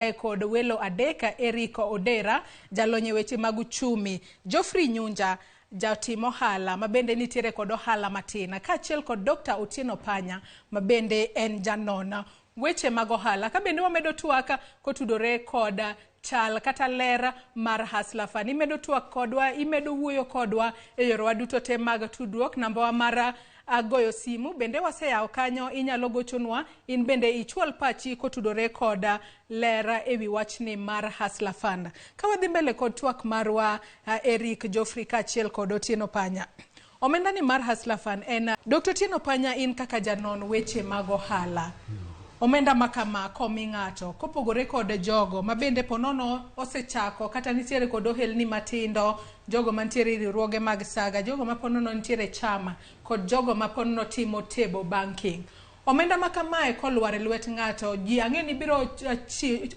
Kod welo adek: Eric Odera, jalony e weche mag uchumi, Geoffrey Nyunja, jatim ohala mabende nitiere kod ohala matin, kaachiel kod Dr. Otieno Panya mabende en janon weche mag ohala. Ka bende wamedo twak kotudore kod chal kata ler mar Hustler Fund. Imedo twak kodwa, imedo wuoyo kodwa e yorewa duto te mag tudruok. Nambawa mar goyo simu bende waseyawo kanyo, inyalo gochonwa in bende ichwal pachi kotudore kod ler ewi wachni mar Hustler Fund. Ka wadhi mbele kod twak marwa, Eric, Geoffrey kaachiel kod Otieno Panya. Omenda ni mar Hustler Fund en Dr. Otieno Panya, in kaka janon weche mag ohala. Omenda ma kama komi ng'ato kopogore kod jogo ma bende ponono osechako kata nitiere kod ohelni matindo, jogo mantiere e riwruoge mag saga, jogo ma ponono nitiere chama kod jogo ma ponono timo table banking. Omenda ma kamae kolwar e lwet ng'ato, ji ang'e ni biro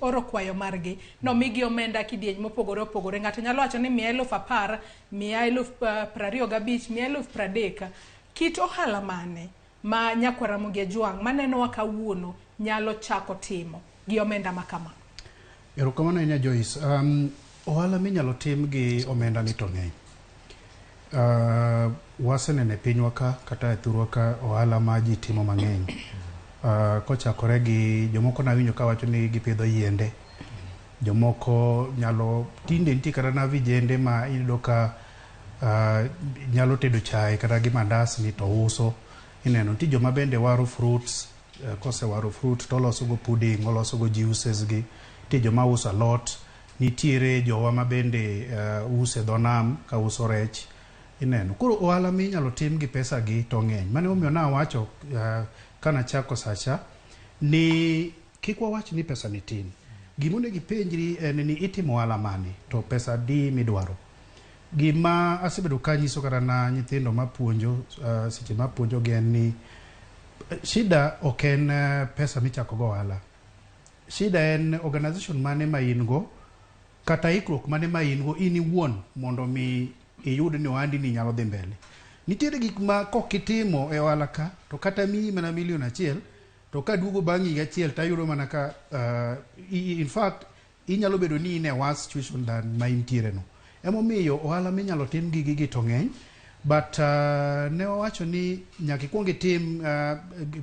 oro kwayo margi nomigi omenda kidieny mopogore opogore. Ng'ato nyalo wacho ni miya 10,000, miya 25,000, miya 30,000. Kit ohala mane ma nyakwar Ramogi Ajwang' manenowa kawuono nyalo chako timo gi omenda ma kama? Erokamano ahinya, Joyce. Ohala minyalo tim gi omenda ni to ng'eny. Waseneno e pinywa ka kata e thurwa ka ohala ma ji timo mang'eny. Kochakore gi jomoko nawinjo kawacho ni gipidho yiende. Jomoko nyalo tinde nitie kata na vijende ma iyudo ka nyalo tedo chae kata gi mandas ni to uso. Ineno nitie joma bende waro fruits, kosewaro fruit to oloso go pudding, oloso go juices gi. Nitie joma uso alot, nitiere jowa ma bende uso e dho nam ka uso rech. Ineno. Koro ohala minyalo tim gi pesa gi to ng'eny. Mano emomiyo nawacho kanachako sacha ni kik wawach ni pesa ni tin. Gima onego ipenjri en ni itimo ohala mane to pesa adi midwaro. Gima asebedo kanyiso kata na nyithindo mapuonjo seche mapuonjo gi en ni shida ok en pesa michako go ohala. Shida en organization mane ma in go kata ikruok mane ma in go in iwuon mondo mi iyud ni ohandi ni nyalo dhi mbele. Nitiere gik ma kok itimo e ohala ka to kata miyi mana milion 1 to kaduogo bang' higa achiel tayudo mana ka in fact inyalo bedo ni in e worse situation than ma intiere no. Emomiyo ohala minyalo tim gi gigi to ng'eny, but ne wawacho ni nyaka ikuong itim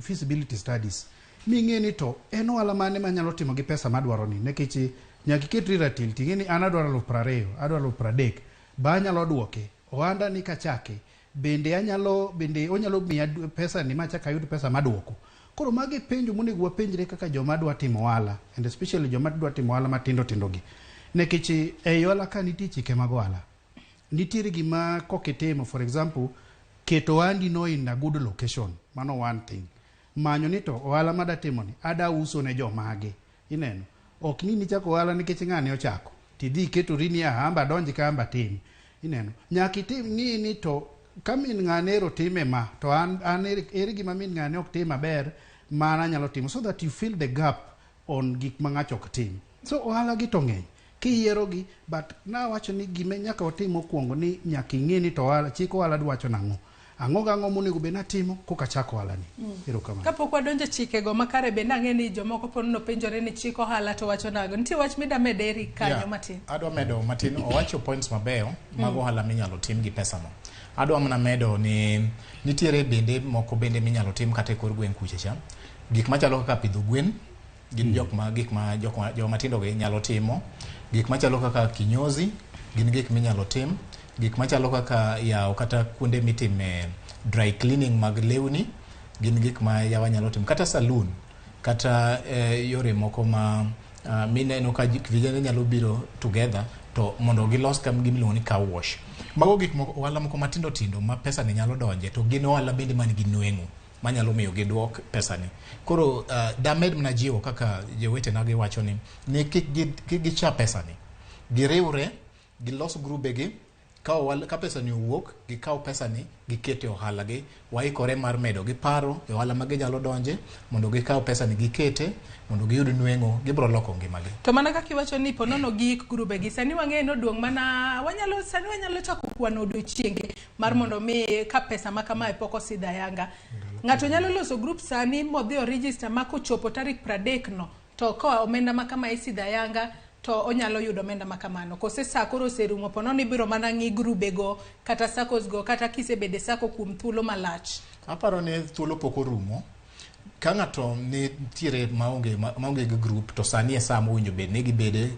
feasibility studies ming'e ni to en ohala mane manyalo timo gi pesa madwaro ni, nikech nyaka iketri ratil ting'e ni an adwaro 20,000, adwaro 30,000 ba anyalo duoke ohanda ni kachake bende anyalo bende onyalo miya pesa ni machak ayud pesa maduoko. Koro magi penjo monego wapenjre kaka joma dwa timo ohala, and especially joma dwa timo ohala matindo tindo gi, nikech ei ohala ka nitie chike mag ohala, nitiere gima kokitimo, for example, keto ohandi no in a good location, mano one thing. Manyo ni to ohala mada timo ni ada uso ne jomage. Ineno, ok ni nichako ohala nikech ng'ane ochako tidhi iketori ni amba donj ka amba tim. Ineno, nyaka itim ng'i ni to ka min ng'ane ero time ma to an ere gima min ng'ane ok tim maber ma an anyalo timo, so that you fill the gap on gik ma ng'ato ok tim. So ohala gi to ng'eny kiyiero gi, but nawacho ni gima nyaka watim mokwongo ni nyaka ing'e ni to ohala chik ohala dwacho nang'o, ang'o gang'o monego bed natimo koka achako ohala ni. Erokamano. Kapok wadonjo e chikego makare, bende ang'e ni jomoko pod nopenjore ni chik ohala to wacho nang'o. Nitie wach mida medo, Eric, kanyo matin? Adwa medo matin. Owacho points mabeyo mag ohala minyalo tim gi pesa no. Adwa mana medo ni nitiere bende moko bende minyalo tim kata e kor gweng' kucha cha. Gik machalo kaka pidho gwen gin jok ma gik ma jok ma joma tindo gi nyalo timo. Gik machalo kaka kinyozi gin gik minyalo tim. Gik machalo kaka yawo kata kuonde mitime dry cleaning mag lewni gin gik ma yawa nyalo timo. Kata saloon, kata yore moko ma mineno ka vijana nyalo biro together to mondo gilos kam gimiluongo ni car wash. Mago gik moko ohala moko matindo tindo ma pesa ni nyalo donje to gin ohala bende man gi nweng'o manyalo miyo giduok pesa ni. Koro damed mana jiwo kaka jowetena giwacho ni kik gicha pesa ni. Giriwre, gilos grube gi, ka pesa ni owuok, gikaw pesa ni gikete ohala gi. Waikore mar medo gi paro e ohala ma ginyalo donje mondo gikaw pesa ni gikete mondo giyud nweng'o, gibiro loko ngimagi. To mana kaka iwacho ni ponono giik grube gi, sani wang'eyo ni oduong' mana wanyalo sani wanyalo chako kwano odiochienge mar mondo mi ka pesa ma kamae pok osidh ayanga. Ng'ato nyalo loso group sani modhi o register ma kochopo tarik 30 no. To ka omenda ma kama isidho ayanga to onyalo yudo omenda ma kamano. Kose sa koro oserumo po nono ibiro mana ng'i grube go kata SACCOs go kata kisebede SACCO kuom thuolo malach. Aparo ni thuolo pok orumo. Ka ng'ato nitiere maonge gi group to sani e sa mowinjo bed ni gibede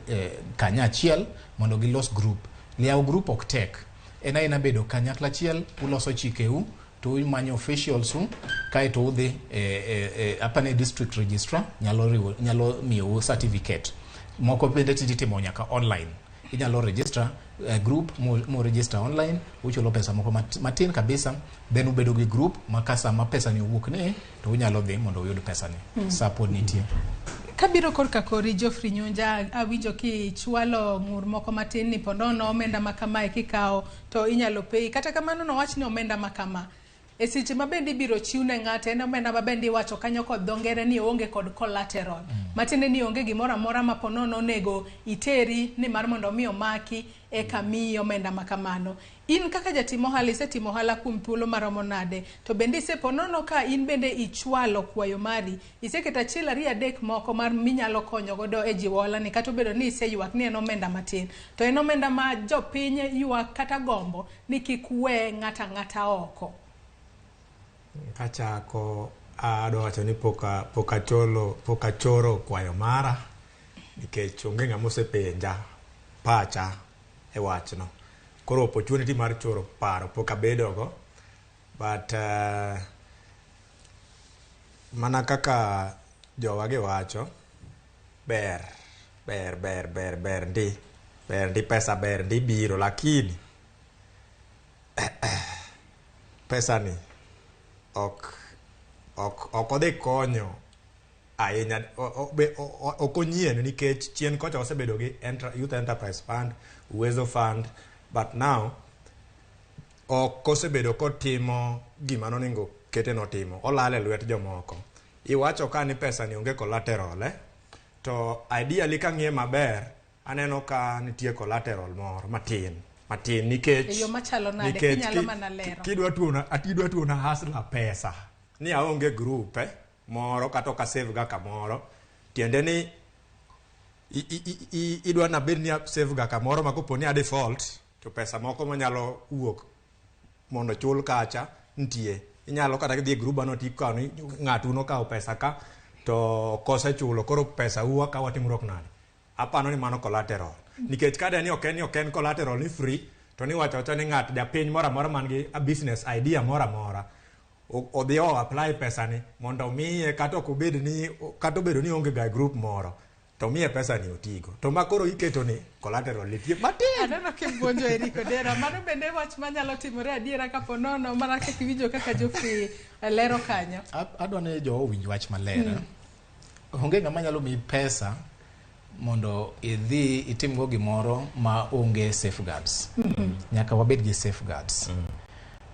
kanyachiel mondo gilos group. Yawo group ok tek. En aena bedo kanyakla achiel, uloso chikeu, to umanyo officials u, kaeto udhi apani district registrar nyalo miyou certificate. Moko bende tinde itimo nyaka online. Inyalo register group mo register online, uchulo pesa moko matin kabisa, then ubedo gi group ma ka sama pesa ni owuok ni to unyalo dhi mondo uyud pesa ni. Sa pod nitie. Kabiro korka kori Geoffrey Nyunja, awinjo kichwalo ng'ur moko matin ni ponono omenda ma kamae kikawo to inyalo peyi. Kata kamano nowach ni omenda ma kama. E seche ma bende ibiro chiw ne ng'ato en omenda ma bende iwacho kanyo kod dho ngere ni oonge kod collateral. Matiende ni onge gimoro amora ma ponono onego iteri ni mar mondo mi omaki eka miyi omenda ma kamano. In kaka jatim ohala isetimo ohala kuom thuolo maromo nade? To bende iseponono ka in bende ichwalo kwayo mari, iseketo achiel ariyo adek moko mar minyalo konyo godo e jiwo ohala ni kata obedo ni iseywak ni en omenda matin. To en omenda ma jopiny ywak kata gombo ni kik we ng'ato ang'ata oko. Kachako adwa wacho ni pok achoro kwayo mara nikech onge ng'ama osepenja pacha e wachno. Koro opportunity mar choro paro pok abedogo, but mana kaka jowagi wacho, ber ber ber ber ber ndi ber ndi pesa ber ndi biro, lakini pesa ni ok odhi konyo ahinya. Ok onyien nikech chien kocha wasebedo gi Youth Enterprise Fund, Uwezo Fund, but now ok osebedo kotimo gima nonego kete notimo, olal e lwet jomoko. Iwacho ka ni pesa ni onge collateral, To ideally kang'iye maber aneno ka nitie collateral moro matin matin nikech E yo machalo nade? nikech Inyalo mana lero. Kidwa tuona hustler pesa ni aonge group moro kata ok asave ga kamoro, tiende ni idwa nabed ni asave ga kamoro ma kopo ni a default to pesa moko manyalo wuok mondo chul kacha nitie. Inyalo kata kidhi e group ano tikawo ni ng'atu nokawo pesa ka to kosechulo koro pesa u akawa timruok nade. Apano ni mano collateral. Nikech ka de ni ok en collateral ni free to ni wacho awacha ni ng'at japiny moro amora man gi a business idea moro amora odhi o apply pesa ni mondo omiye kata ok obed ni kata obedo ni onge ga e group moro to miye pesa ni otigo. To ma koro iketo ni collateral nitie matin. Aneno kibuonjo Eric Odera. Mano bende wach manyalo timore adiera kapo nono mana kaka iwinjo kaka Geoffrey lero kanyo. Adwa ni jowa owinj wach maler. Onge ng'ama nyalo miyi pesa mondo idhi itimgo gimoro ma onge safeguards. Nyaka wabed gi safeguards.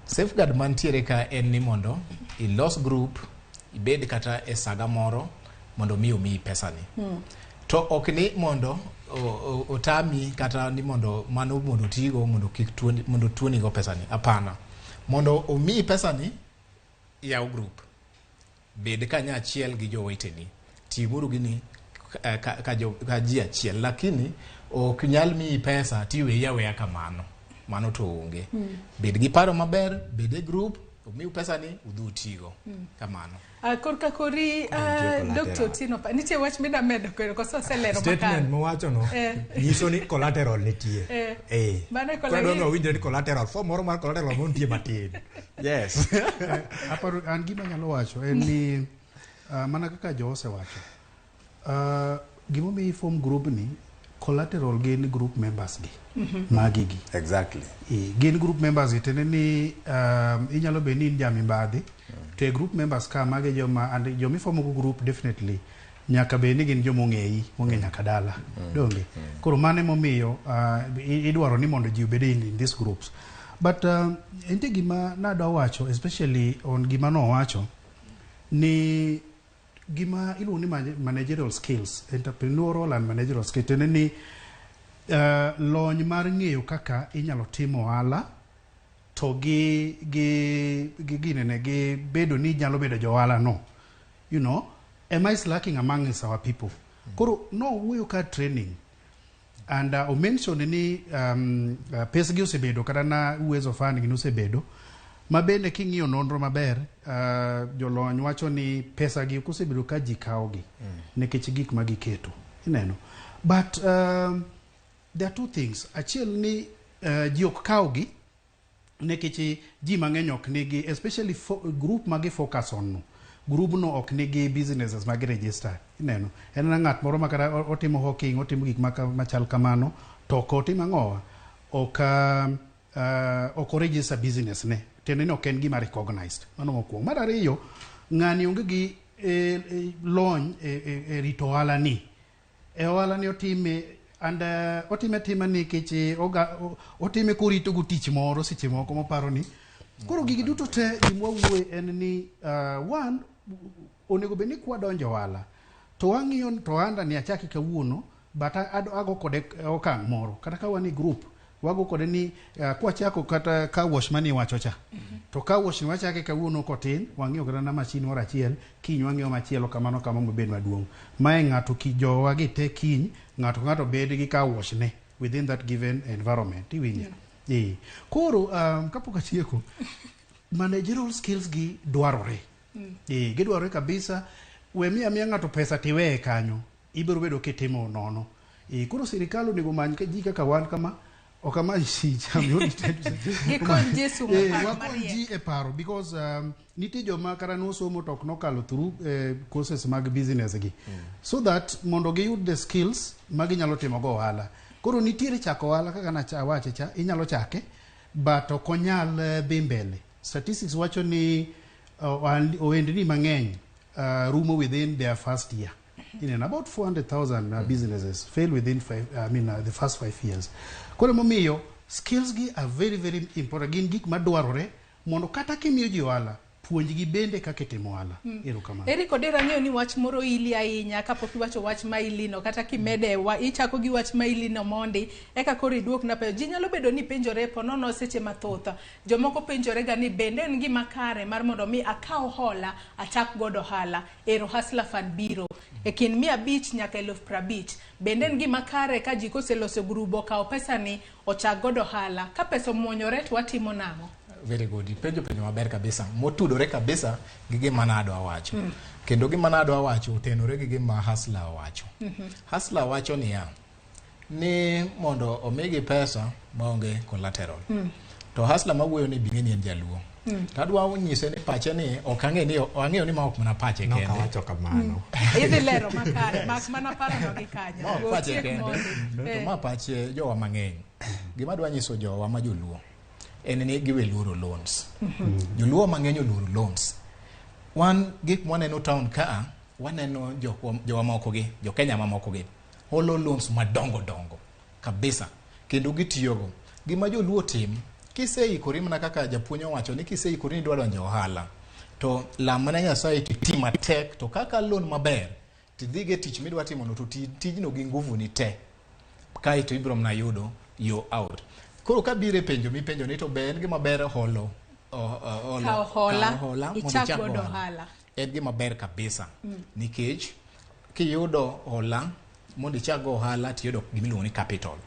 Safeguard mantiere ka en ni mondo ilos group, ibed kata e saga moro mondo mi omiyi pesani. To ok ni mondo otami kata ni mondo mano mondo otigo mondo kik tuoni mondo tuoni go pesani. Hapana. Mondo omiyi pesani, yaw group. Bed kanyachiel gi joweteni. Timuru gini ka ji achiel. Lakini ok nyal miyi pesa tiweyi aweya kamano. Mano to onge. Bed gi paro maber, bed e group, omiu pesani, udhi utigo. Kamano. Korka kori Nitie collateral. Dr. Otieno, nitie wach mida medo koro koso oselero Statement makare? mowacho no nyiso ni collateral nitie. Mano e Koro adwa ni wawinjre ni collateral, form moro mar collateral mo nitie matin. Yes. Aparo an gima anyalo wacho en ni mana kaka jo osewacho, gimomiyo i form group ni collateral gin group members gi magi gi. Gin group members gi tiende ni inyalo bedo ni in jamibadhi to e group members ka magi joma and jomifomo go group definitely nyaka bed ni gin joma ong'eyi mong'e nyaka dala donge. Koro mano emomiyo idwaro ni mondo ji obed in these groups, but nitie gima nadwa wacho especially on gima nowacho ni gima iluongo ni managerial skills, entrepreneurial and managerial skills, tiende ni lony mar ng'eyo kaka inyalo tim ohala to gi ginene gi bedo ni inyalo bedo jo ohala no ema is lacking among our people. Koro nowuoyo ka training and omention ni pesgi osebedo kata na Uwezo Fund gini osebedo ma bende king'iyo nonro maber, jolony wacho ni pesa gi ok osebedo ka ji kawogi nikech gik ma giketo ineno. But there are two things. Achiel ni ji ok kawgi nikech ji mang'eny ok nigi, especially group ma gi focus on no, group no ok nigi businesses ma gi register, ineno. En na ng'at moro ma kata otimo hawking, otimo gik machal kamano, to ok otim ang'owa, ok o register business ne, tiende ni ok en gima recognized. Mano mokwongo. Mar ariyo, ng'ani onge gi lony e rito ohala ni, e ohala ni otime and otime atima nikech otime korito go tich moro seche moko moparo ni. Koro gigi duto te, gima wawuoye en ni one, onego bed ni kwadonjo ohala to wang'iyo to ohanda ni achaki kawuono, but ago kode okang' moro, kata ka wan e group wago kode ni kwachako kata car wash mani iwacho cha, to car wash ni wachake kawuono kotin, wang'iyo kata na machine moro achiel, kiny wang'iyo machielo, kamano kama mobed maduong'. Mae ng'ato ki jowa gi te, kiny ng'ato ka ng'ato bed gi car wash ne within that given environment, iwinjo? Koro kapok atieko, managerial skills gi dwarore. Gidwarore kabisa. We miya miya ng'ato pesa tiweye kanyo, ibiro bedo kitimo nono. Koro sirikal onego many ka ji kaka wan kama, ok amany tich. I'm only trying to say. Gikony ji sumo paro wakony mariek. ji e paro because nitie joma kata nosomo to ok nokalo through courses mag business gi, so that mondo giyud the skills ma ginyalo timo go ohala. Koro nitiere chako ohala kaka nawache cha, inyalo chake but ok onyal dhi mbele. Statistics wacho ni ohendni mang'eny rumo within their first year. In about 400,000 businesses fail within five, I mean, the first 5 years. Koro emomiyo skills gi are very very important. Gin gik madwarore mondo kata kimiyo ji ohala, puonjgi bende kaka itimo ohala. Erokamano. Eric Odera, ng'eyo ni wach moro ili ahinya kapok iwacho wach ma ilino, kata kimede wa, ichako gi wach ma ilino mondi eka koro iduok na penjo. Ji nyalo bedo ni penjore ponono seche mathoth. Jomoko penjore ga ni bende en gima kare mar mondo mi akaw hola achak godo ohala. Ero Hustler Fund biro e kind 500 nyaka 50,000. Bende en gima kare ka ji koseloso grubo okawo pesa ni ochak godo ohala? Ka pesa omuonyore to watimo nang'o? Very good. Ipenjo penjo maber kabisa, motudore kabisa gi gima nadwa wacho. Kendo gima nadwa wacho otenore gi gima Hustler owacho. Hustler wacho niya, ni mondo omigi pesa maonge collateral. To Hustler mawuoyo ni bing'e ni en jaluo. To adwa nyise ni pache ni ok ang'e ni ang'eyo ni ma ok mana pache Nok kende. awacho kamano. Idhi lero makare, mak mana parono gi kanyo. Ma ok Go pache tiek kende. mondi. To ma pache jowa mang'eny. Gima adwa nyiso jowa ma joluo en ni giwe luoro loans. Joluo mang'eny oluoro loans. Wan gik mwaneno town kaa, waneno jowa moko gi, jo Kenya mamoko gi, holo loans madongo dongo kabisa kendo gitiyogo. Gima joluo tim, kiseikori mana kaka japuonj owacho ni kiseikori ni idwa donjo e ohala, to lam mana Nyasaye to iti matek, to kaka loan maber, tidhigo e tich midwa timono to ti tijno gi nguvu ni te, kaeto ibiro mana yudo yo out. Koro kabiro e penjo mipenjo ni to be en gima ber holo Kawo hola, kawo hola mondo ichak ichak godo ohala. Ohala. En gima ber kabisa nikech kiyudo hola mondo ichak go ohala, tiyudo gimiluongo ni capital.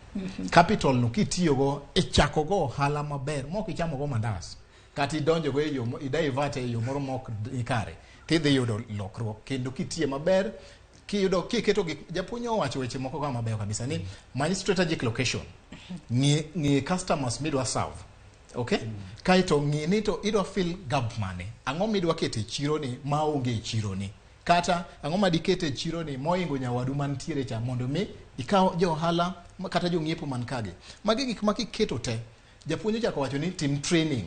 Capital no kitiyogo e chako go ohala maber mok ichamo go mandas kata idonjo go e yo idivert e yo moro mok ni kare, tidhi yudo lokruok. Kendo kitiye maber, kiyudo kiketo gik japuonj owacho weche moko ka mabeyo kabisa ni many strategic location, ng'i customers midwa serve, okay, kaeto ng'i ni to idwa fill gap mane, ang'o midwa keto e chiro ni maonge e chiro ni, kata ang'o ma diketo e chiro ni moingo nyawadu mantiere cha, mondo mi ikaw jo ohala kata jong'iepo man kagi. Magi gik ma kiketo te, japuonj ochako wacho ni tim training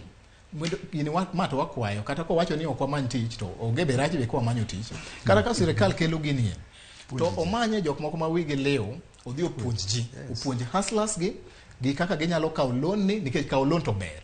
mondo gini ma to wakwayo, kata kowacho ni ok wamany tich to onge be rach be kwamanyo tich, kata ka sirikal kelo ginie to omanye jok moko ma wigi liw odhi opuonj ji, opuonj hustlers gi kaka ginyalo kawo loan ni, nikech kawo loan to ber.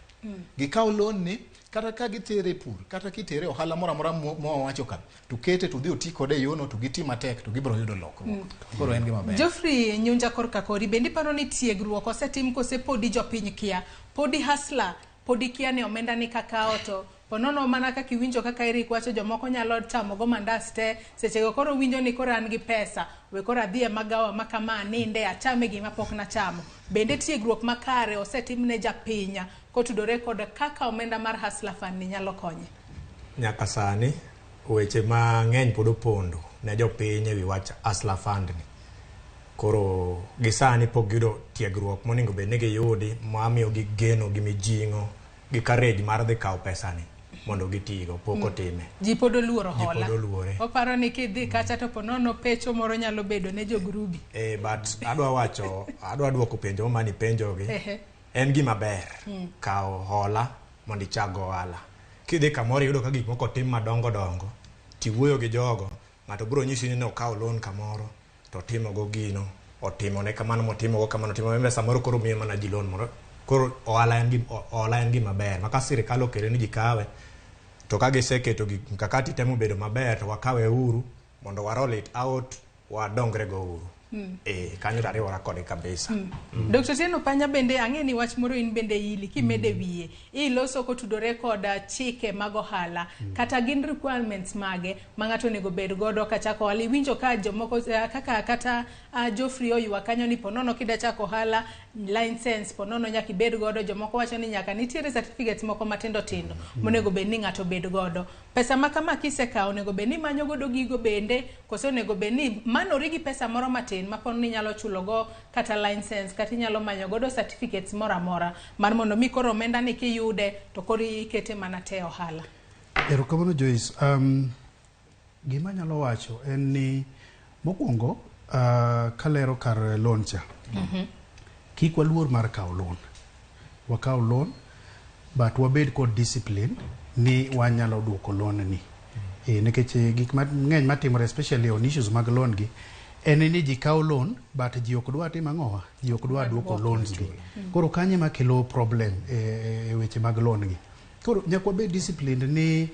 Gikaw loan ni kata ka gitere e pur, kata kitere ohala moro amora mowacho ka, to kete to dhi oti kode e yono, to giti matek to gibiro yudo lokruok. Koro en gima ber. Geoffrey Nyunja, korka kori bende iparo ni tiegruok osetim kose podi jopiny kia? Podi hustler podi kia ni omenda ni kakawo to Ponono mana kaka iwinjo kaka Eric wacho, jomoko nyalo chamo go mandas te, sechego koro winjo ni koro an gi pesa, we koro adhi e magawa ma kama aninde, achame gima pok nachamo. Bende tiegruok makare osetim ne japiny kotudore kod kaka omenda mar Hustler Fund ni nyalo konye? Nyaka sani weche mang'eny pod opondo ne jopiny ewi wach Hustler Fund ni. Koro gi sani pok giyudo tiegruok monego bed ni giyudi mamiyo gi geno gi mijing'o gi courage mar dhi kawo pesa ni mondo gitigo. Pok otime. Ji pod oluoro Ji hola. pod oluore. Oparo ni kidhi kacha to ponono pecho moro nyalo bedo ne jogrubi. But adwa wacho, adwa duoko penjo mani penjogi. En gima ber kawo hola mondo ichak go ohala. Kidhi kamoro iyudo ka gik moko otim madongo dongo, tiwuoyo gi jogo, ng'ato biro nyisi ni nokawo loan kamoro to otimo go gino, otimone kamano, motimogo kamano, otimo ema samoro koro miyo mana ji loan moro. Koro ohala en gima ber ma ka sirikal okele ni ji kawe, to ka giseketo gik mkakati temo bedo maber, to wakawe uru mondo wa roll it out, wadongre go uru. Kanyo to ariwora kode kabisa. Dr. Tieno Panya, bende ang'e ni wach moro in bende ili kimede wiye iloso kotudore kod chike mag ohala, kata gin requirements mage ma ng'ato onego bed godo kachako ohala. Iwinjo ka jomoko kaka kata Geoffrey oywak kanyo ni ponono kida chako ohala, license ponono nyaka ibed godo. Jomoko wacho ni nyaka nitiere certificates moko matindo tindo monego bed ni ng'ato bed godo. Pesa ma kama kisekawo, onego bed ni imanyo godo gigo bende, koso onego bed ni manori gi pesa moro matin ma pono ni inyalo chulo go kata license, kata inyalo manyo godo certificates moro amora mar mondo mi koro omenda ni kiyude to koro ikete mana te ohala? Erokamano, Joyce. Gima anyalo wacho en ni mokwongo, kalero kar loan cha, kik waluor mar kawo loan. Wakaw loan, but wabed kod discipline ni wanyalo duoko loan ni. Nikech gik mang'eny matimore, especially on issues mag loan gi, en ni ji kawo loan but ji ok dwa timo ang'owa, ji ok dwa duoko loans gi. Koro kanyo ema kelo problem e weche mag loan gi. Koro nyaka wabed disciplined ni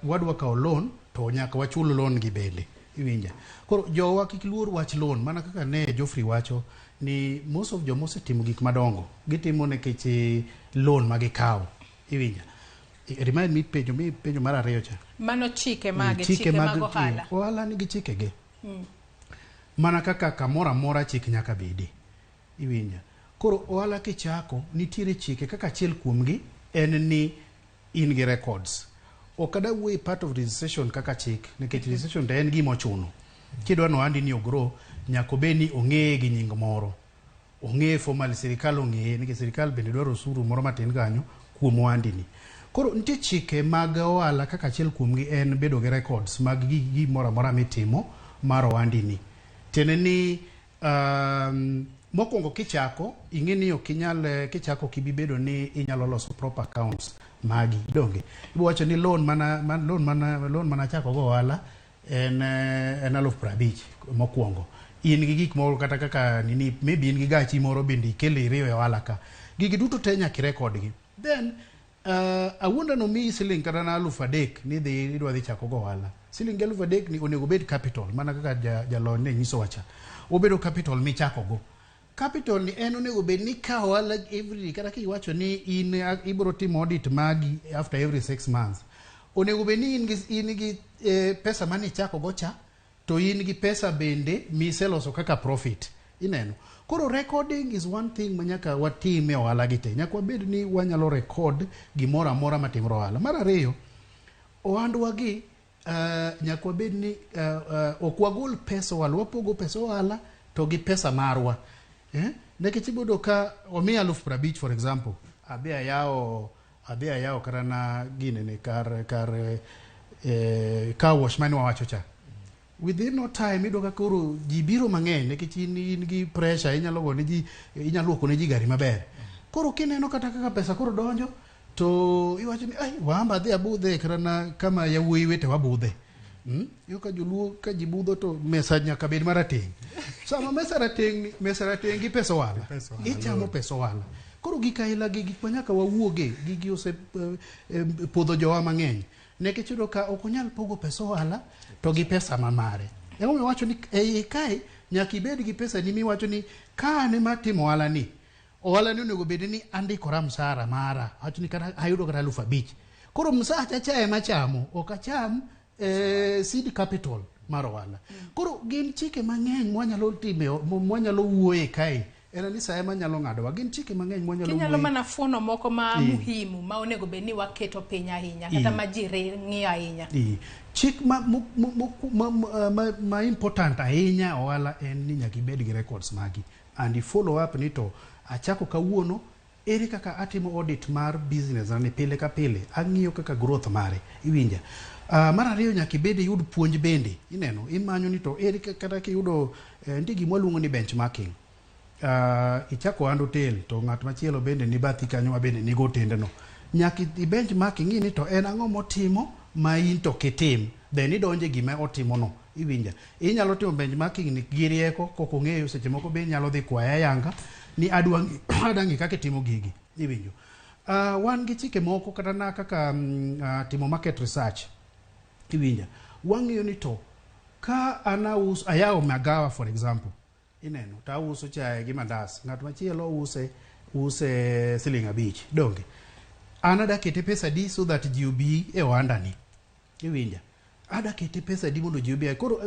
wadwa kawo loan to nyaka wachul loan gi bende. Iwinja? Koro jowa kik luor wach loan, mana kaka ne Geoffrey wacho ni most of joma osetimo gik madongo gitimo nikech loan ma gikawo. Iwinja? Remind me penjo mi penjo mar ariyo cha. Mano chike mage, chike mag ohala. Ohala nigi chikege. Mana kaka kamoro amora chik nyaka bedi. Iwinja? Koro ohala kichako, nitiere chike. Kaka achiel kuomgi en ni in gi records. Ok ada wuoyo e part of registration kaka chik, nikech registration to en gima ochuno. Kidwa ni ohandi ni ogrow, nyaka obed ni ong'eye gi nying moro. Ong'eye formally, sirikal ong'eye, nikech sirikal bende dwaro osuru moro matin kanyo kuom ohandi ni. Koro nitie chike mag ohala, kaka achiel kuomgi en bedo gi records mag gimoro amora mitimo mar ohandi ni. Tiende ni mokwongo kichako, ing'e ni ok inyal kichako ok ibi bedo ni inyalo loso proper accounts magi, donge? Ibo wacho ni loan mana, loan mana chako go ohala en 50,000 mokwongo. In gi gik moko kata kaka nini, maybe in gi gachi moro bende ikelo iriwo e ohala ka. Gigi duto te nyaka irekod gi. Then awuonda nomiyi siling kata na 3,000 ni dhi idwa dhi chako go ohala. Siling 3,000 ni onego bed capital, mana kaka jalony ne nyisowa cha. Obedo capital michako go. Capital ni en onego bed ni ka ohala every, kata kiwacho ni in ibiro timo audit magi after every 6 months, onego bed ni in gi pesa mane ichako go cha, to in gi pesa bende miseloso kaka profit. Ineno? Koro recording is one thing ma nyaka watim e ohala gi te. Nyaka wabed ni wanyalo record gimoro amora matimore ohala. Mar ariyo, ohandwa gi nyaka wabed ni ok wagol pesa ohala, wapogo pesa ohala to gi pesa marwa. Eh? Nikech iboyudo ka omiya 50,000, for example, adhi ayawo kata na ginene kar car wash mane wawacho cha. Within no time iyudo ka koro ji biro mang'eny nikech in gi pressure, inyalo go ne ji, inyalo luoko ne ji gari maber. Koro kineno kata kaka pesa koro donjo, to iwacho ni ai wamba adhi abudhe kata na kama yawuoyi wetewa budhe. Iyudo ka joluo ka ji budho to mesa nyaka bed marateng'. Sama mesa rateng' ni, mesa rateng' gi pesa ohala. Pesa ohala. Ichamo pesa ohala. Koro gik aila gi, gik ma nyaka wawuoge, gigi ose podho jowa mang'eny. Nikech iyudo ka ok onyal pogo pesa ohala to gi pesa ma mare. Emomiyo wacho ni e iye kae nyaka ibed gi pesa ni miwacho ni ka an ema atimo ohala ni, ohala ni onego bed ni andikora msara mara. Awacho ni kata ayudo kata 5,000. Koro msacha cha ema chamo, ok acham seed capital mar ohala. Koro gin chike mang'eny mwanyalo time, mwanyalo wuoye kae. En ni sa ema nyalo ng'adowa. Gin chike mang'eny mwanyalo Kinyalo wuoye. mana fuono moko ma muhimu ma onego bed ni waketo piny ahinya kata ma ji ng'iyo ahinya. Chik ma, mo, mo, mo, ma, ma, ma important ahinya ohala en ni nyaka ibed gi records magi and i follow up ni to achako kawuono, ere kaka atimo audit mar business na ni pile ka pile, ang'iyo kaka growth mare, iwinja. Mar ariyo, nyaka ibed iyud puonj bende, ineno, imanyo ni to ere kata kiyudo nitie gima waluongo ni benchmarking. Ichako ohand hotel to ng'at machielo bende ni bathi kanyo ma bende nigo otendeno, nyaka i benchmark ing'i ni to en ang'o motimo ma in to kitim, then idonje gima otimono, iwinja. Inyalo timo benchmarking ni gi rieko kok ong'eyo, seche moko be inyalo dhi kwaye ayanga ni adwa ng'i kaka itimo gigi, iwinjo. Wan gi chike moko kata na kaka timo market research, iwinja. Wang'iyo ni to ka an aus ayawo magawa, for example, ineno, to auso chae gi mandas, ng'at machielo use siling 5, donge an ada kete pesa adi so that ji obi e ohanda ni, iwinja? Ada kete pesa adi mondo ji obi? Koro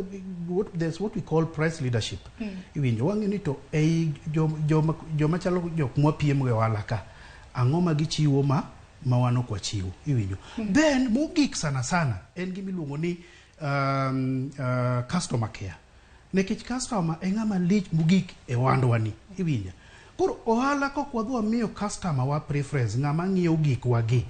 there's what we call price leadership, iwinjo. Wang'eyo ni to ei joma chalo jok mwapiem go e ohala ka, ang'o ma gichiwo ma wan ok wachiwo, iwinjo. Then mogik sana sana en gima iluongo ni customer care, nikech customer e ng'ama lich mogik e ohandwa ni, iwinja. Koro ohala kok wadhi wamiyo customer wa preference, ng'ama ng'iewo gikwa gi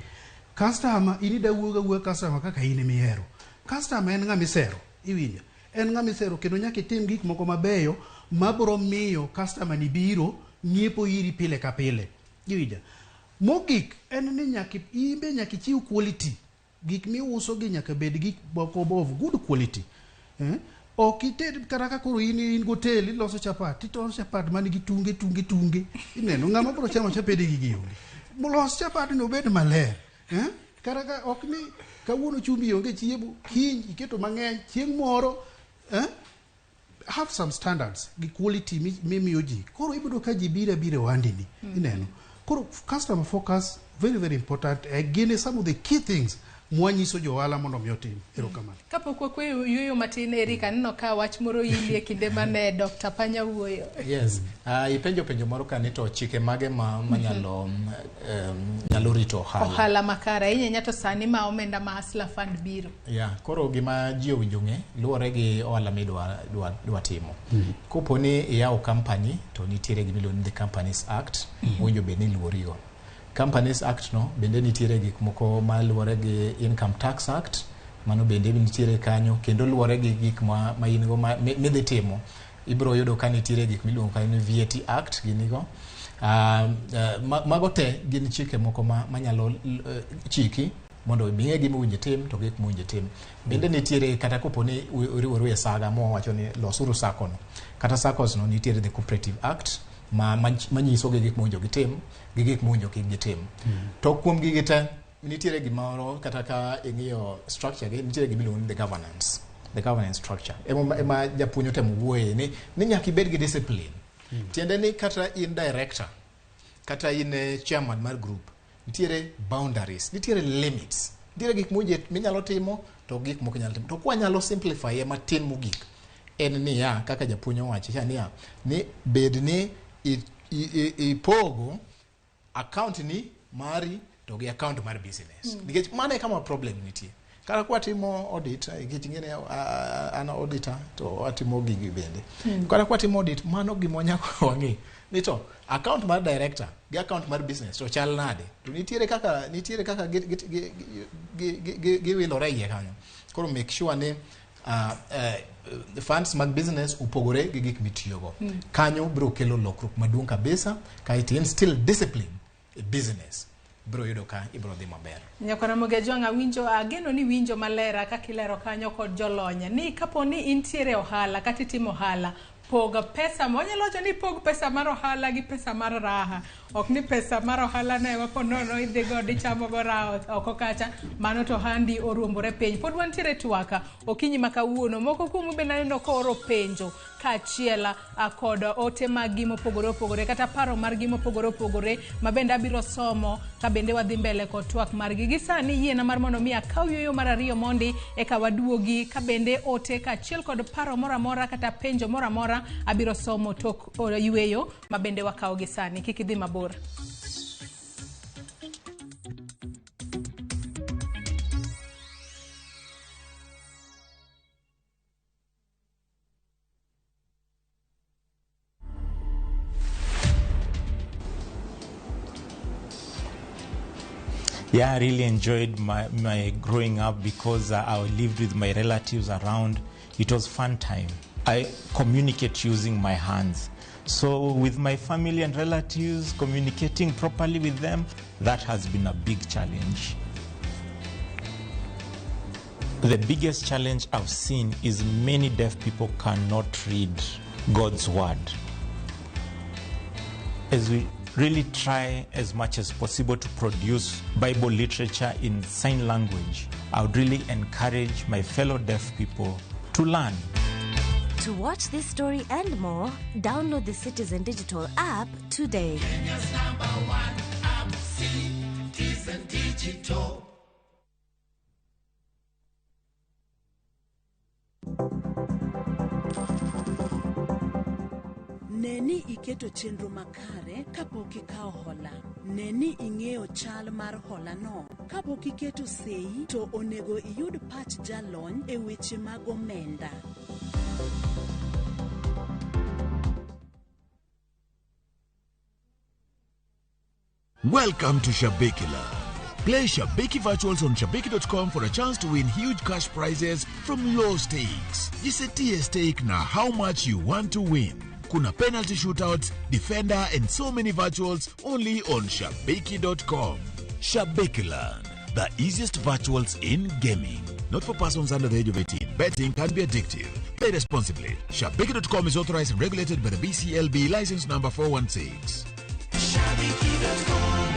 customer, in ida wuoyo awuoya customer kaka in emihero. Customer en ng'ama isero, iwinja, en ng'ama isero, kendo nyaka itim gik moko mabeyo mabiro miyo customer ni biro ng'iepo iri pile ka pile, iwinja. Mogik en ni nyaka in be nyaka ichiw quality. Gik miuso gi nyaka bed gik moko of good quality, eh? Ok ited kata ka koro in gotel iloso chapat, tiloso chapat man gi tunge tunge tunge, ineno, ng'ama biro chamo chapede gi gionge. Los chapat no obed maler, eh? Kata ka ok ni kawuono chumbi onge chiemo, kiny iketo mang'eny, chieng' moro, eh? Have some standards gi quality mimiyo ji. Koro ibiro ka ji biro abiro e ohandini, ineno. Koro customer focus, very very important, gin some of the key things mwanyiso jo ohala mondo mi otim. Erokamano. Kapok wakweyo yueyo matin, Eric, aneno ka wach moro ili e kinde mane Dr. Panya wuoyo. Yes, ipenjo penjo moro ka ni to chike mage ma manyalo nyalo rito ohala. Ohala makare ahinya ahinya to sani ma omenda ma Hustler Fund biro. Yeah, koro gima ji owinjo ng'e luwore gi ohala midwa dwa timo. Kopo ni iyawo company to nitiere gima iluongo ni the Companies Act, owinjo bed ni iluorigo. Companies Act no bende nitiere gik moko maluwore gi Income Tax Act, mano bende nitiere kanyo, kendo luwore gi gik ma in go ma midhi timo. Ibiro yudo ka nitiere gik miluongo kanyo ni VAT Act ginigo. Mago te gin chike moko ma manyalo chiki mondo ing'e gima owinjo itim to gik mowinjo itim. Bende nitiere kata kopo ni uriworu e saga mwawacho ni losuru sacco no. Kata SACCOs no nitiere the Cooperative Act manyiso gi gik mowinjo gitim gi gik mowinjo kik gitim. To kuom gigi te nitiere gimoro, kata ka ing'iyo structure gi, nitiere gima iluongo ni the governance structure. Ema japuonj otemo wuoye ni nyaka ibed gi discipline. Tiende ni kata in director, kata in chairman mar group, nitiere boundaries, nitiere limits, nitiere gik mowinjo minyalo timo to gik mok inyalo timo. To kwanyalo simplify e matin mogik, en niya, kaka japuonj owacho cha niya, ni bed ni ipogo account ni mari to gi account mar business. Nikech mano e kama problem nitie. Kata kwatimo audit, nikech ing'e ni an auditor to atimo gigi bende. Kata kwatimo audit, mano gima nyaka wang'e. Ni to account mar director gi account mar business to chal nade? To nitiere kaka giwilore iye kanyo. Koro make sure ni funds mag business opogore gi gik mitiyogo. Kanyo biro kelo lokruok maduong' kabisa kaeto instill discipline e business. Biro yudo ka ibiro dhi maber. Nyakwara Jwang' awinjo, ageno ni winjo maler kaka ilero kanyo kod jolony ni kapo ni intiere ohala kata itimo ohala. Pog pesa, wanyalo wacho ni pog pesa mar ohala gi pesa mar raha. Ok ni pesa mar ohala no ema po nono idhi godo ichamo go raha oko kacha, mano to ohandi oruombore piny. Pod wantiere twak okinyi ma kawuono. Moko kuomu bende aneno kooro penjo kaachiel kod ote maggi mopogore opogore kata paro margi mopogore opogore ma bende abiro somo ka bende wadhi mbele kod twak margi. Gi sani yiena mar mondo mi akaw yueyo mar ariyo mondi eka waduogi ka bende ote kaachiel kod paro moro amora kata penjo moro amora abiro somo tok yueyo ma bende wakawo gi sani. Kik idhi mabor. Yeah, I really enjoyed my growing up because I lived with my relatives around. It was fun time. I communicate using my hands. So with my family and relatives, communicating properly with them, that has been a big challenge. The biggest challenge I've seen is many deaf people cannot read God's word. As we really try as much as possible to produce Bible literature in sign language, I would really encourage my fellow deaf people to learn. To watch this story and more, download the Citizen Digital app today. Kenya's number one app, Citizen Digital. Ne ni iketo chenro makare kapok ikawo hola. Ne ni ing'eyo chal mar holano. Kapok iketo sei to onego iyud pach jalony e weche mag omenda. Welcome to Shabiki Land. Play Shabiki Virtuals on Shabiki.com for a chance to win huge cash prizes from low stakes. Jisetie stake na how much you want to win. Kuna penalty shootouts, defender, and so many virtuals only on Shabiki.com. Shabiki Land, the easiest virtuals in gaming. Not for persons under the age of 18. Betting can be addictive. Play responsibly. Shabiki.com is authorized and regulated by the BCLB license number 416. Shabiki.com.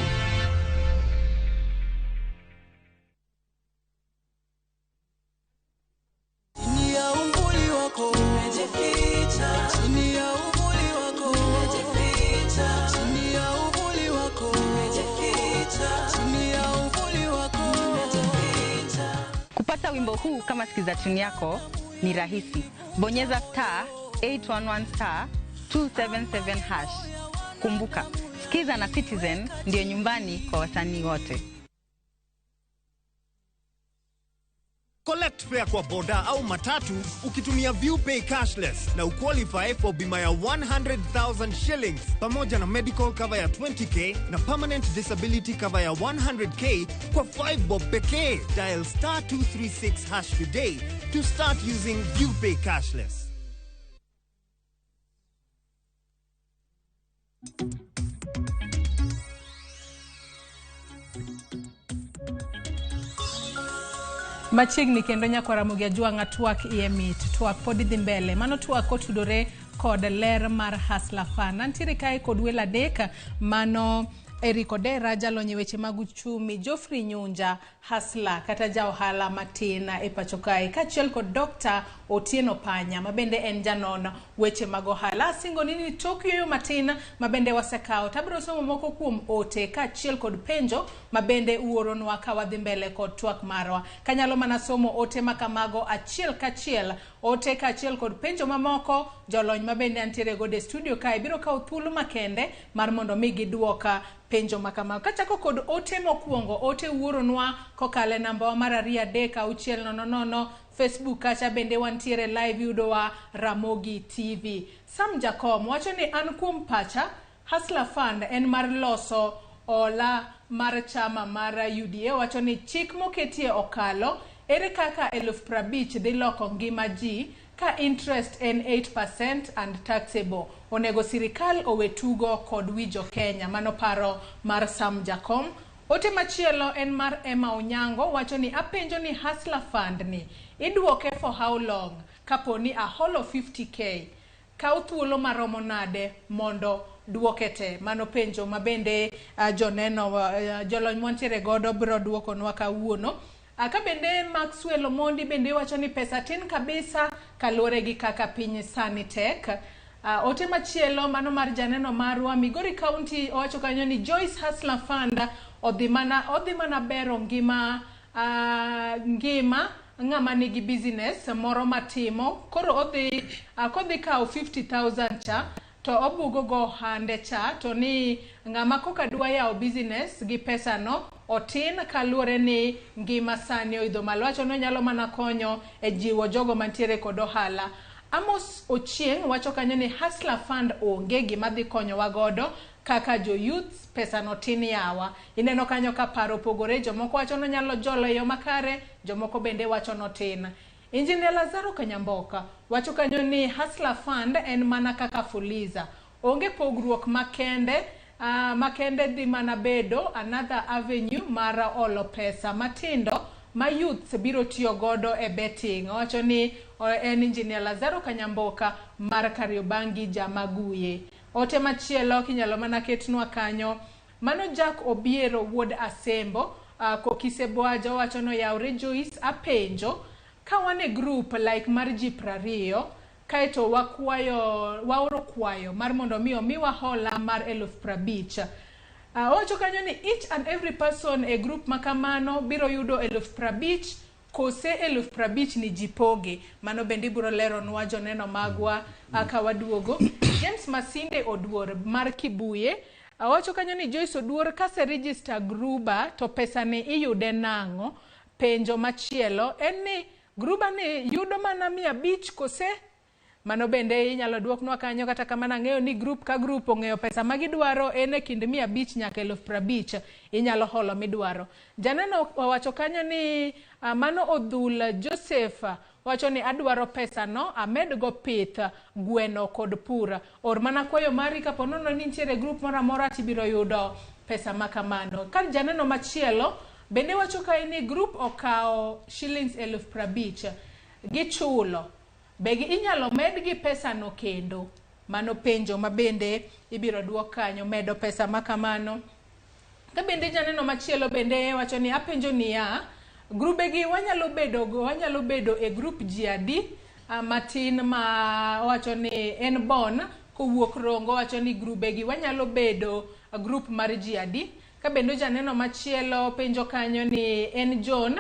Chini ya uvuli wako nimejificha, chini ya uvuli wako nimejificha, chini ya uvuli wako nimejificha, chini ya uvuli wako nimejificha. Kupata wimbo huu kama sikiza tune yako ni rahisi. Bonyeza star 811 star 277 hash. Kumbuka, Sikiza na Citizen ndiyo nyumbani kwa wasanii wote. Collect fare kwa boda au matatu ukitumia ViewPay cashless na uqualify for bima ya 100,000 shillings pamoja na medical cover ya 20K na permanent disability cover ya 100K kwa 5 bob pekee. Dial star 236 hash today to start using ViewPay cashless. Machiegni kendo nyakwa Ramogi Ajwang' twak iye mit, twak pod dhi mbele. Mano twak otudore kod ler mar Hustler Fund. Antiere kae kod welo adek, mano Eric Odera, jalony e weche mag uchumi, Geoffrey Nyunja, hustler kata ja ohala matin e pacho kae, kaachiel kod Dr. Otieno Panya ma bende en janon weche mag ohala. Asingo ni tok yueyo matin ma bende wasekawo, tabiro somo moko kuom ote kaachiel kod penjo ma bende uoronwa ka wadhi mbele kod twak marwa. Kanyalo mana somo ote makamago achiel kachiel, ote kaachiel kod penjo mamoko, jolony ma bende antiere godo e studio kae biro kawo thuolo makende mar mondo mi giduoka penjo makamago. Kachako kod ote mokwongo, ote wuoronwa kokalo e namba wa mar 2 3 6 0 0, Facebook kacha bende wantiere live, yudowa Ramogi TV. Sam Jakom wacho ni an kuom pacha, Hustler Fund en mar loso ola mar chama mar UDA. Wacho ni chik moketie okalo, ere kaka 50,000 dhi loko ngima ji ka interest en 8% and taxable. Onego sirikal owe tugo kod wi jo Kenya. Mano paro mar Sam Jakom. Ote machielo en mar Emma Onyango, wacho ni apenjo ni Hustler Fund ni iduoke for how long kapo ni aholo 50K Kaw thuolo maromo nade mondo duoke te? Mano penjo ma bende joneno, jolony mwantiere godo biro duokonwa kawuono. Ka bende Maxwell Omondi bende wacho ni pesa tin kabisa kaluwore gi kaka piny sani tek. Ote machielo mano mar janeno marwa Migori County owacho kanyo ni Joyce Hustler Fund odhi mana bero ngima ngima ng'ama nigi business moro matimo koro odhi kodhi kawo 50,000 cha to obugo go ohande cha to ni ng'ama koka dwa yawo business gi pesa no otin kaluwore ni ngima sani oidho malo. Wacho ni onyalo mana konyo e jiwo jogo mantiere kod ohala. Amos Ochieng wacho kanyo ni Hustler Fund onge gima dhi konyowa godo kaka jo youth, pesa no tin yawa. Ineno kanyo ka paro opogore, jomoko wacho ni onyalo jolo e yo makare, jomoko bende wacho ni otin. Engineer Lazaro Kanyamboka wacho kanyo ni Hustler Fund en mana kaka Fuliza, onge pogruok makende, makende dhi mana bedo another avenue mar olo pesa matindo ma youths biro tiyo godo e betting. Owacho ni en Engineer Lazaro Kanyamboka mar Kariobangi Jamaguye. Ote machielo kinyalo mana ketnwa kanyo, mano Jack Obiero wuod Asembo, Kokise Boaja owacho no yawre Joyce apenjo ka wan e group like mar ji 20 kaeto wakwayo waoro kwayo mar mondo mi omiwa hola mar 50,000. Owacho kanyo ni each and every person e group makamano biro yudo 50,000 kose 50,000 ni jipoge. Mano bende ibiro leronwa joneno magwa ka waduogo. James Masinde Oduor mar Kibuye owacho kanyo ni Joyce Oduor kase register gruba to pesa ni iyude nang'o? Penjo machielo en ni gruba ni yudo mana 500 kose? Mano bende inyalo duoknwa kanyo. Kata kamano ang'eyo ni group ka group ong'eyo pesa ma gidwaro en e kind 500 nyaka 50,000 inyalo holo midwaro. Janeno owacho kanyo ni mano Odhul Joseph wacho ni adwaro pesa no amed go pith gweno kod pur. Or mana kwayo mari kapo nono ni nitiere group moro amora tibiro yudo pesa ma kamano. Ka janeno machielo bende wacho kae ni group okawo shillings 50,000 gichulo, be inyalo med gi pesa no kendo? Mano penjo ma bende ibiro duok kanyo, medo pesa ma kamano. Ka bende janeno machielo bende wacho ni apenjo niya, grube gi wanyalo bedo e group ji adi matin ma wacho ni en bon kowuok Rongo wacho ni grube gi wanyalo bedo group mar ji adi. Ka bende janeno machielo penjo kanyo ni en John,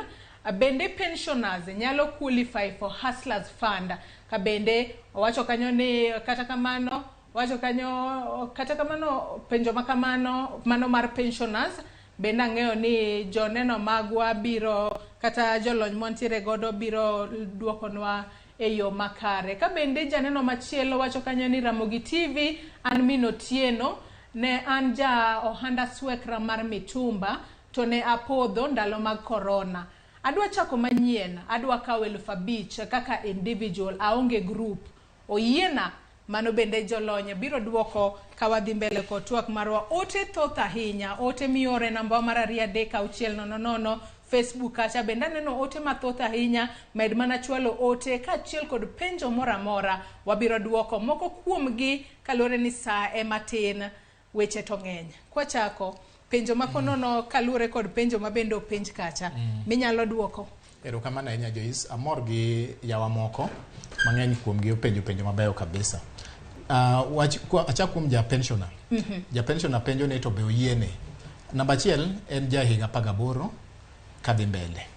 bende pensioners nyalo qualify for Hustlers Fund? Ka bende owacho kanyo ni kata kamano wacho kanyo kata kamano penjo makamano mano mar pensioners bende ang'eyo ni joneno magwa biro kata jolony mantiere godo biro duokonwa e yo makare. Ka bende janeno machielo wacho kanyo ni Ramogi TV an Min Otieno ne an ja ohanda swekra mar mitumba to ne apodho ndalo mag corona. Adwa chako manyien, adwa kawo 5,000 kaka individual, aonge group. Oyiena? Mano bende jolony biro duoko ka wadhi mbele kod twak marwa. Ote thoth ahinya, ote miore namba mar 2 3 6 0 0, Facebook kacha bende aneno ote mathoth ahinya. Med mana chwalo ote kaachiel kod penjo moro amora, wabiro duoko moko kuomgi kaluwore ni saa ema tin, weche to ng'eny. Kwachako penjo makonono kaluwore kod penjo ma bende openj kacha minyalo duoko. Erokamano ahinya Joyce, amor gi yawa moko mang'eny kuomgi openjo penjo mabeyo kabisa. Achak kuom ja pensioner. Ja pensioner penjo ni to be oyiene. Namba 1 en ja higa 18 kadhi mbele.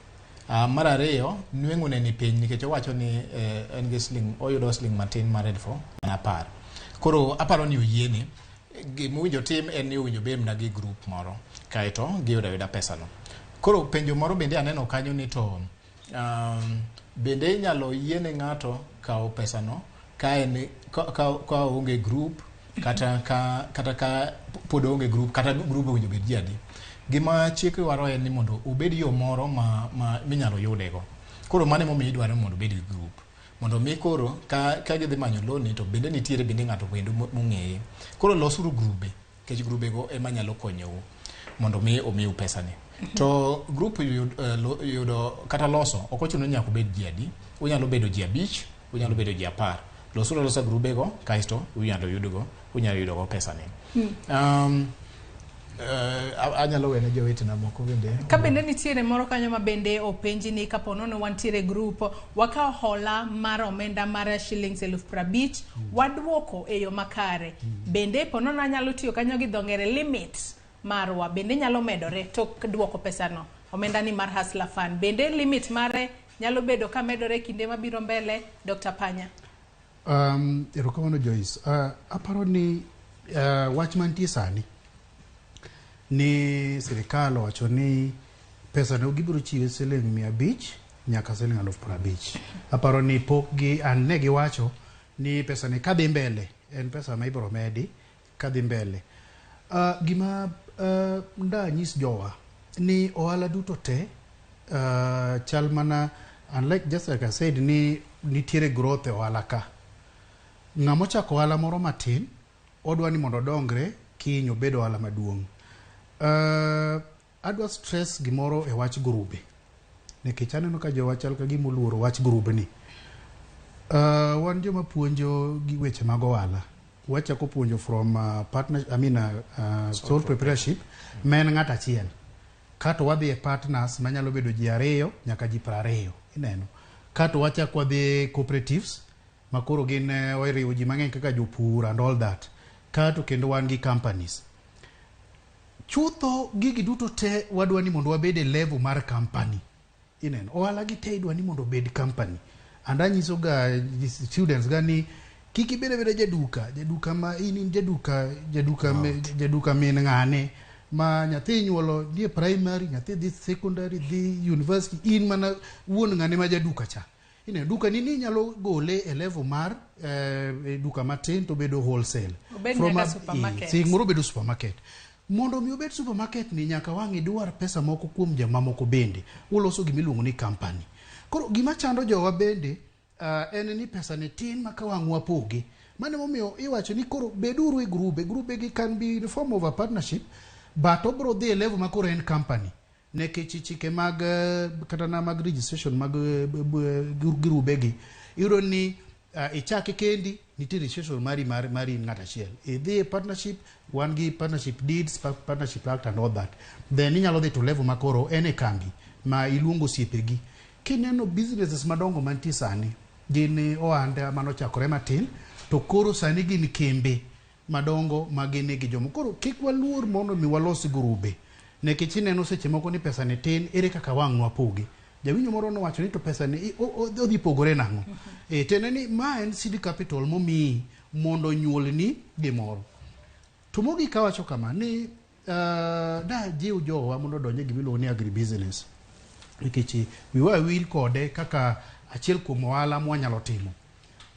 Mar ariyo nweng'o ne ni piny nikech owacho ni en gi siling oyudo siling matin mar 10,000. Koro aparo ni oyiene. Gima tim en ni owinjo bed mana gi group moro kaeto giyudo ayuda pesa no. Koro penjo moro bende aneno kanyo ni to bende inyalo yiene ng'ato kawo pesa no ka en ka onge group kata ka pod onge group kata group owinjo bed ji adi. Gima chik dwaro en ni mondo obed yo moro ma minyalo yudego. Koro mano emomiyo idwaro mondo obed gi group. Mondo mi koro ka gidhi manyo loan to bende nitiere bende ng'ato kendo mong'eye. Koro losuru grube, nikech grube go ema nyalo konyou mondo mi omiu pesa ni. To group yudo kata loso ok ochuno ni nyaka obed ji adi, unyalo bedo ji 5, unyalo bedo ji 10. Losuru alosa grubego kaeto unyalo yudogo, unyalo yudogo pesani. Anyalo wene jowetena moko bende. Ka bende nitiere moro kanyo ma bende openji ni kapo nono wantiere group, wakawo hola mar omenda mar shillings 50,000, waduoko e yo makare. Bende po nono anyalo tiyo kanyo gi dho ngere, limit marwa bende nyalo medore tok duoko pesano, omenda ni mar Hustler Fund, bende limit mare nyalo bedo ka medore kinde mabiro mbele, Dr. Panya? Erokamano Joyce. Aparo ni wach mantie sani ni sirikal owacho ni pesa no gibiro chiwe siling 500 nyaka siling 50,000. Aparo ni pok gi an ne giwacho ni pesa ni kadhi mbele en pesa ma ibiro medi kadhi mbele. Gima nda nyis jowa ni ohala duto te chal mana, unlike, just like I said, ni nitiere growth e ohala ka. Ng'ama ochako ohala moro matin odwa ni mondo odongre kiny obed ohala maduong'. Adwa stress gimoro e wach grube nikech aneno ka jowa chal ka gima oluoro wach grube ni. Wan joma puonjo gi weche mag ohala, wachako puonjo from partner, I mean, sole proprietorship ma en ng'at achiel kato wadhi e partners manyalo bedo ji ariyo nyaka ji 20, ineno, kato wachako wadhi e cooperatives ma koro gin oriwo ji mang'eny kaka jopur and all that, kato kendo wan gi companies. Chutho gigi duto te wadwa ni mondo wabed e level mar company, ineno, ohala gi te idwa ni mondo obed company. And anyiso ga students ga ni kik ibed abeda jaduka, jaduka ma in jaduka, jaduka jaduka min ng'ane ma nyathi inyuolo dhi e primary, nyathi dhi secondary, dhi university, in mana wuon ng'ane ma jaduka cha, ineno, duka ni inyalo gole e level mar duka matin to bedo wholesale. Obed From nyaka supermarket. Eh, moro bedo supermarket. Mondo mi obed supermarket ni nyaka wang' idwar pesa moko kuom jomamoko bende uloso gimiluongo ni company. Koro gima chando jowa bende en ni pesa ni tin ma ka wang' wapoge. Mano emomiyo iwacho ni koro beduru e grube. Grube gi can be in form of a partnership, but obro dhi e level ma koro en company nikech chike mag kata na mag registration mag grube gi iyudo ni ichake kendi, nitie registration mari mar in ng'at achiel. Idhi e partnership, wan gi partnership deeds, partnership act and all that, then inyalo dhi to level ma koro en e kambi ma iluongo osiepegi. Kineno businesses madongo mantie sani gin ohanda manochakore matin to koro sani gin kembe madongo ma gin gi jomo. Koro kik waluor mondo mi walos grube nikech ineno seche moko ni pesa ni tin, ere kaka wang' wapoge? Jawinjo moro nowacho ni to pesa ni odhi pogore nang'o? E tiende ni ma en seed capital momiyi mondo onyuolni gimoro. To mogik awacho kama ni da jiw jowa mondo odonj e gimiluongo ni agribusiness nikech wiwa wil kode kaka achiel kuom ohala mwanyalo timo.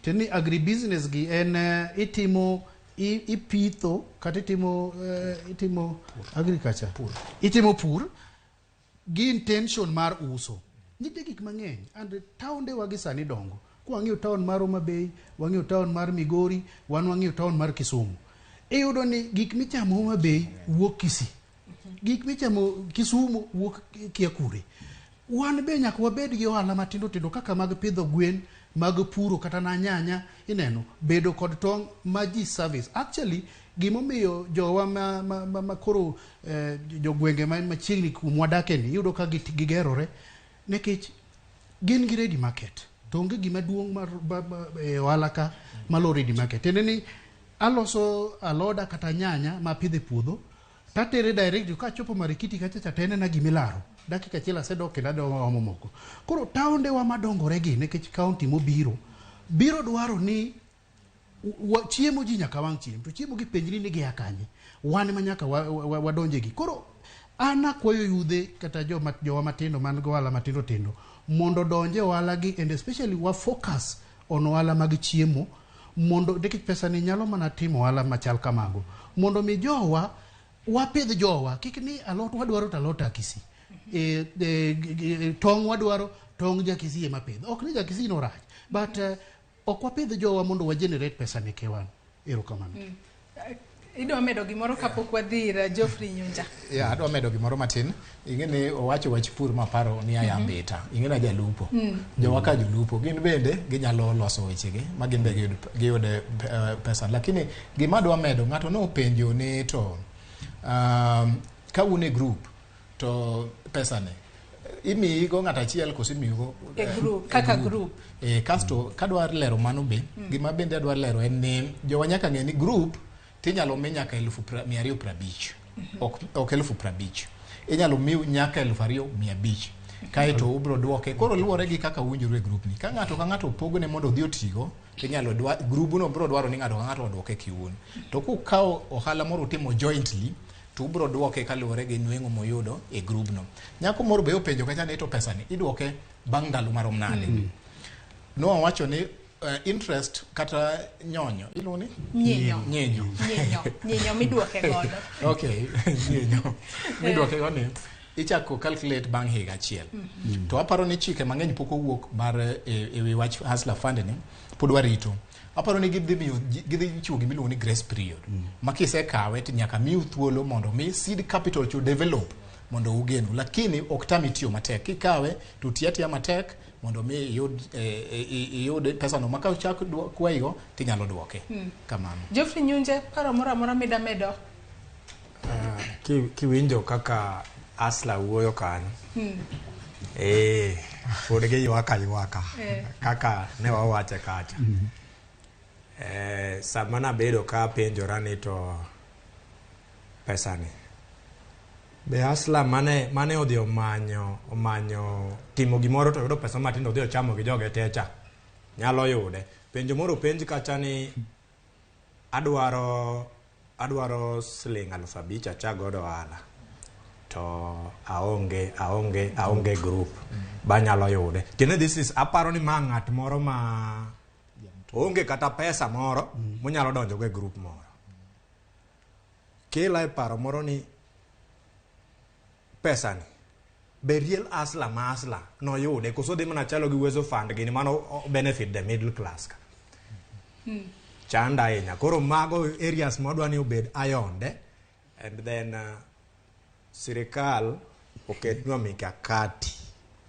Tiende ni agribusiness gi en itimo ipitho kata itimo agriculture, itimo pur gi intention mar uso. Nitie gik mang'eny and taonde wa gi sani dongo. Kwang'iyo town mar Homa Bay, wang'iyo town mar Migori, wan wang'iyo town mar Kisumu, iyudo ni gik michamo Homa Bay wuok Kisii, gik michamo Kisumu wuok kia kure. Wan be nyaka wabed gi ohala matindo tindo kaka mag pidho gwen, mag puro kata na nyanya, ineno, bedo kod tong' ma ji service. Actually gimomiyo jowa ma koro jogwenge ma machiegni kumwa dake ni iyudo ka gigerore nikech gin gi ready market, to onge gima duong' mar e ohala ka malo ready market. Tiende ni aloso aloda kata nyanya mapidho e puodho tatere direct kachopo Marikiti kacha cha to en ena gimilaro dakika achiel asedok kendo adwa omo moko. Koro taonde wa madongore gi nikech kaunti mobiro biro dwaro ni chiemo ji nyaka wang' chiemo to chiemo gi penjri ni gia kanye, wan ema nyaka wadonje gi. Koro an akwayo yudhe kata joma jowa matindo man go ohala matindo tindo mondo odonje ohala gi, and especially wa focus on ohala mag chiemo mondo nikech pesa ni nyalo mana timo ohala machal kamago mondo mi jowa wapidh jowa kik ni alot wadwaro to alot a Kisii, tong' wadwaro tong' ja Kisii ema pidho. Ok ni ja Kisii no rach, but ok wapidh jowa mondo wa generate pesa meke wan. Erokamano. Idwa medo gimoro kapok wadhi ir Geoffrey Nyunja. Ya, adwa medo gimoro matin. Ing'e ni owacho wach pur maparo ni aya mbita. Ing'e na jalupo. Jowa ka jolupo gin bende ginyalo loso wechegi ma gin be giyud pesa. Lakini gima adwa medo ng'ato nopenjo ni to ka un e group to pesa ni imiyigo ng'ato achiel koso imiyigo E group, kaka group. Kasto kadwa lero mano be gima bende adwa lero en ni jowa nyaka ng'e ni group tinyalo mi nyaka 250,000 ok 50,000 inyalo miu nyaka 2,500 kaeto ubro duoke. Koro luwore gi kaka uwinjoru e group ni. Ka ng'ato ka ng'ato opogne mondo odhi otigo, tinyalo grubu no bro dwaro ni ng'ato ka ng'ato oduoke kiwuon. To kukawo ohala moro utimo jointly, to ubro duoke kaluwore gi nweng'o moyudo e group no. Nyako moro be openjo kacha ni to pesa ni iduoke bang' ndalo marom nade? Nowacho ni interest kata nyonyo iluongo ni Nyinyo. Nyinyo. Nyinyo miduoke godo. Okay, nyinyo miduoke godo ni ichako calculate bang' higa achiel. To aparo ni chike mang'eny pok owuok mar e wi wach Hustler Fund ni pod warito. Aparo ni gidhi chiwo gima iluongo ni grace period. Ma kisekawe to nyaka miu thuolo mondo mi seed capital to develop mondo ugenu. Lakini ok tami tiyo matek. Kikawe to ti atiya matek mondo mi iyud pesa no ma ka ochak kwayigo tinyalo duoke. Kamano. Geoffrey Nyunje, paro moro amora mida medo? Kiwinjo kaka Hustler wuoyo kanyo. Pod giywak aywaka kaka ne wawache kacha. Sama nabedo ka apenjora ni to pesani be Hustler mane odhi omanyo timo gimoro to yudo pesa matin to odhi ochamo gi joge techa nyalo yude. Penjo moro penj kacha ni adwaro siling 5,000 achak godo ohala to aonge group banyalo yude. Kendo this is aparo ni ma ng'at moro ma onge kata pesa moro monyalo donjo go e group moro. Kela e paro moro ni pesa ni be real hustler ma hustler noyude koso dhi mana chalo gi Uwezo Fund gini mano benefit the middle class ka. Chanda ahinya. Koro mago areas modwa ni obed ayonde and then sirikal oketnwa mikakati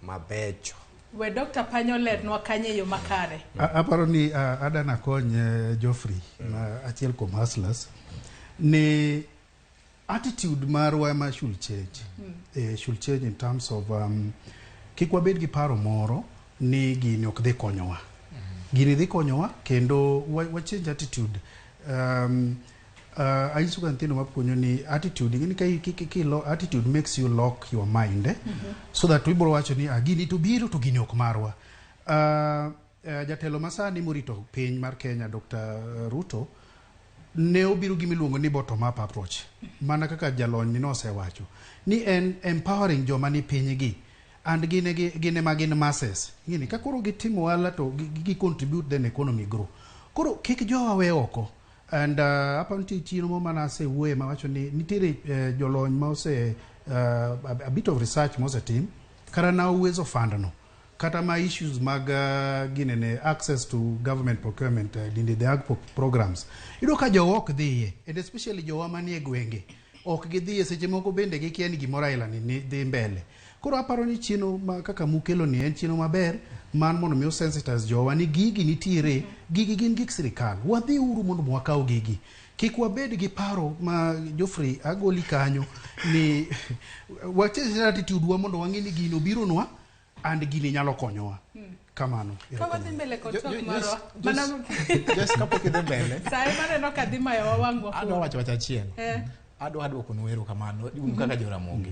mabecho. We Dr. Panyo lernwa kanye yo makare. Aparo ni adana kony Geoffrey ma achiel kuom hustlers ni attitude marwa ma should change. Should change in terms of kik wabed gi paro moro ni gini ok dhi konyowa. Gini dhi konyowa kendo wa change attitude. Anyiso ga nyithindo mapuonjo ni attitude ing'eni ka attitude makes you lock your mind so that ibiro wacho ni gini to biro to gini ok marwa. Jatelo masani morito piny mar Kenya Dr. Ruto ne obiro gi miluongo ni bottom up approach mana kaka jalony nosewacho ni en empowering joma ni piny gi and gin ema gin masses. Ing'eni ka koro gitimo ohala to gi contribute then economy grow. Koro kik jowa we oko. And apa nitie chiro moro mane asewuoye mawacho ni nitiere jolony ma ose a bit of research mosetim kata na Uwezo Fund no kata ma issues mag ginene access to government procurement the AG programs iyudo ka jowa ok dhiye and especially jowa manie gwenge ok gidhiye seche moko bende gikia ni gimoro aila ni dhi mbele. Koro aparo ni chino ma kaka mukelo ni en chino maber man mondo mi osensitize jowa ni gigi nitiere, gigi gin gik sirikal, wadhi uru mondo wakaw gigi. Kik wabed gi paro ma Geoffrey agoli kanyo ni wachange attitude wa mondo wang'e ni gino bironwa and gini nyalo konyowa. Kamano. Ka wadhi mbele kod twak marwa. Just kapok idhi mbele. Sae maneno ka dhi mayowa wang'wa. Adwa wacho wach achiel. Adwa duoko nu erokamano un kaka Joramogi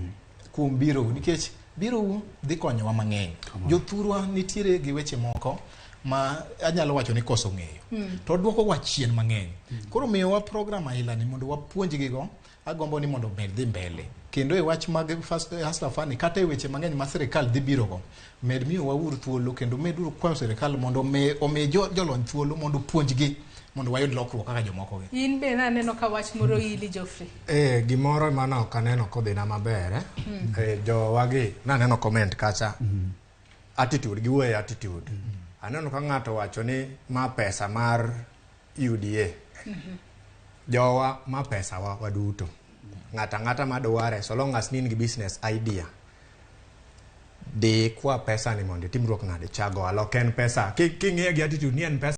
kuom biro nikech biro dhi konyowa mang'eny. Jothurwa nitiere gi weche moko ma anyalo wacho ni koso ng'eyo. To duoko wa chien mang'eny. Koro miyowa program aila ni mondo wapuonjgigo, agombo ni mondo med dhi mbele. Kendo e wach mag Hustler Fund kata e weche mang'eny ma sirikal dhi birogo, med miyowa uru thuolo kendo med uru kwayo sirikal mondo omi jolony thuolo mondo opuonjgi mondo wayud lokruok kaka jomoko gi. In be naneno ka wach moro ili Geoffrey. Gimoro mane ok aneno kodhina maber. Jowagi naneno comment kacha. Attitude, giwuoye attitude. Aneno ka ng'ato wacho ni ma pesa mar UDA. Jowa ma pesa wa waduto. Ng'ato ang'ata madware so long as ni in gi business idea. Dhi kwa pesa ni mondo itimruok nade chak ohala ok en pesa. King'iye gi attitude ni en pesa.